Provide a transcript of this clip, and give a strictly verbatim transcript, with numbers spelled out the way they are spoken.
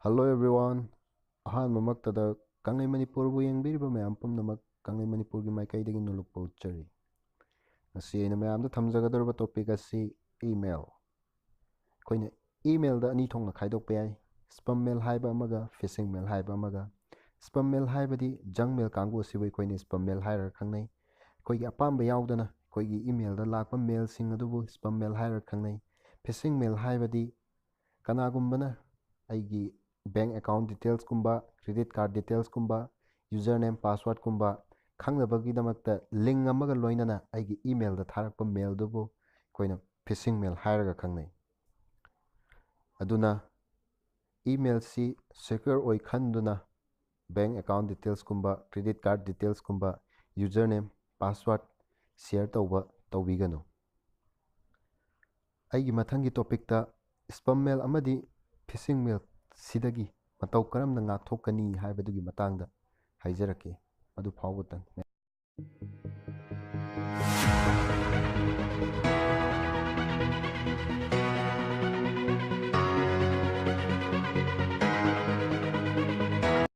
Hello everyone. ꯑꯍꯥꯟꯕꯃꯛꯇꯗ ꯀꯪꯂꯩ ꯃꯅꯤꯄꯨꯔꯕꯨ ꯌꯦꯡꯕꯤꯔꯤꯕ ꯃꯌꯥꯝ ꯄꯨꯝꯅꯃꯛ ꯀꯪꯂꯩ ꯃꯅꯤꯄꯨꯔꯒꯤ ꯃꯥꯏꯀꯩꯗꯒꯤ ꯅꯣꯂꯨꯛꯄ ꯎꯠꯆꯔꯤ꯫ ꯉꯁꯤ ꯑꯩꯅ ꯃꯌꯥꯝꯗ ꯊꯝꯖꯒꯗꯧꯔꯤꯕ topic ꯑꯁꯤ email꯫ ꯑꯩꯈꯣꯏꯅ emailꯗ ꯑꯅꯤ ꯊꯣꯛꯅ ꯈꯥꯏꯗꯣꯛꯄ ꯌꯥꯏ, spam mail ꯍꯥꯏꯕ ꯑꯃꯒ phishing mail ꯍꯥꯏꯕ ꯑꯃꯒ꯫ Spam mail ꯍꯥꯏꯕꯗꯤ junk mail ꯀꯥꯡꯕꯨ ꯑꯁꯤꯕꯨ ꯑꯩꯈꯣꯏꯅ spam mail ꯍꯥꯏꯔꯒ ꯈꯪꯅꯩ꯫ ꯑꯩꯈꯣꯏꯒꯤ ꯑꯄꯥꯝꯕ ꯌꯥꯎꯗꯅ ꯑꯩꯈꯣꯏꯒꯤ emailꯗ ꯂꯥꯛꯄ mailꯁꯤꯡ ꯑꯗꯨꯕꯨ spam mail ꯍꯥꯏꯔꯒ ꯈꯪꯅꯩ꯫ Phishing mail ꯍꯥꯏꯕꯗꯤ ꯀꯅꯥꯒꯨꯝꯕꯅ ꯑꯩꯒꯤ bank account detailsꯀꯨꯝꯕ, credit card detailsꯀꯨꯝꯕ, username passwordꯀꯨꯝꯕ ꯈꯪꯅꯕꯒꯤꯗꯃꯛꯇ link ꯑꯃꯒ ꯂꯣꯏꯅꯅ ꯑꯩꯒꯤ emailꯗ ꯊꯥꯔꯛꯄ mailꯗꯨꯕꯨ ꯑꯩꯈꯣꯏꯅ phishing mail ꯍꯥꯏꯔꯒ ꯈꯪꯅꯩ꯫ ꯑꯗꯨꯅ emailꯁꯤ secure ꯑꯣꯏ ꯈꯟꯗꯨꯅ bank account detailsꯀꯨꯝꯕ, credit card detailsꯀꯨꯝꯕ, username password share ꯇꯧꯕ ꯇꯧꯕꯤꯒꯅꯨ꯫ ꯑꯩꯒꯤ ꯃꯊꯪꯒꯤ topicꯇ spam mail ꯑꯃꯗꯤ phishing mailꯁꯤꯗꯒꯤ ꯃꯇꯧ ꯀꯔꯝꯅ ꯉꯥꯛꯊꯣꯛꯀꯅꯤ ꯍꯥꯏꯕꯗꯨꯒꯤ ꯃꯇꯥꯡꯗ ꯍꯥꯏꯖꯔꯛꯀꯦ꯫ ꯑꯗꯨ ꯐꯥꯎꯕꯇꯪ꯫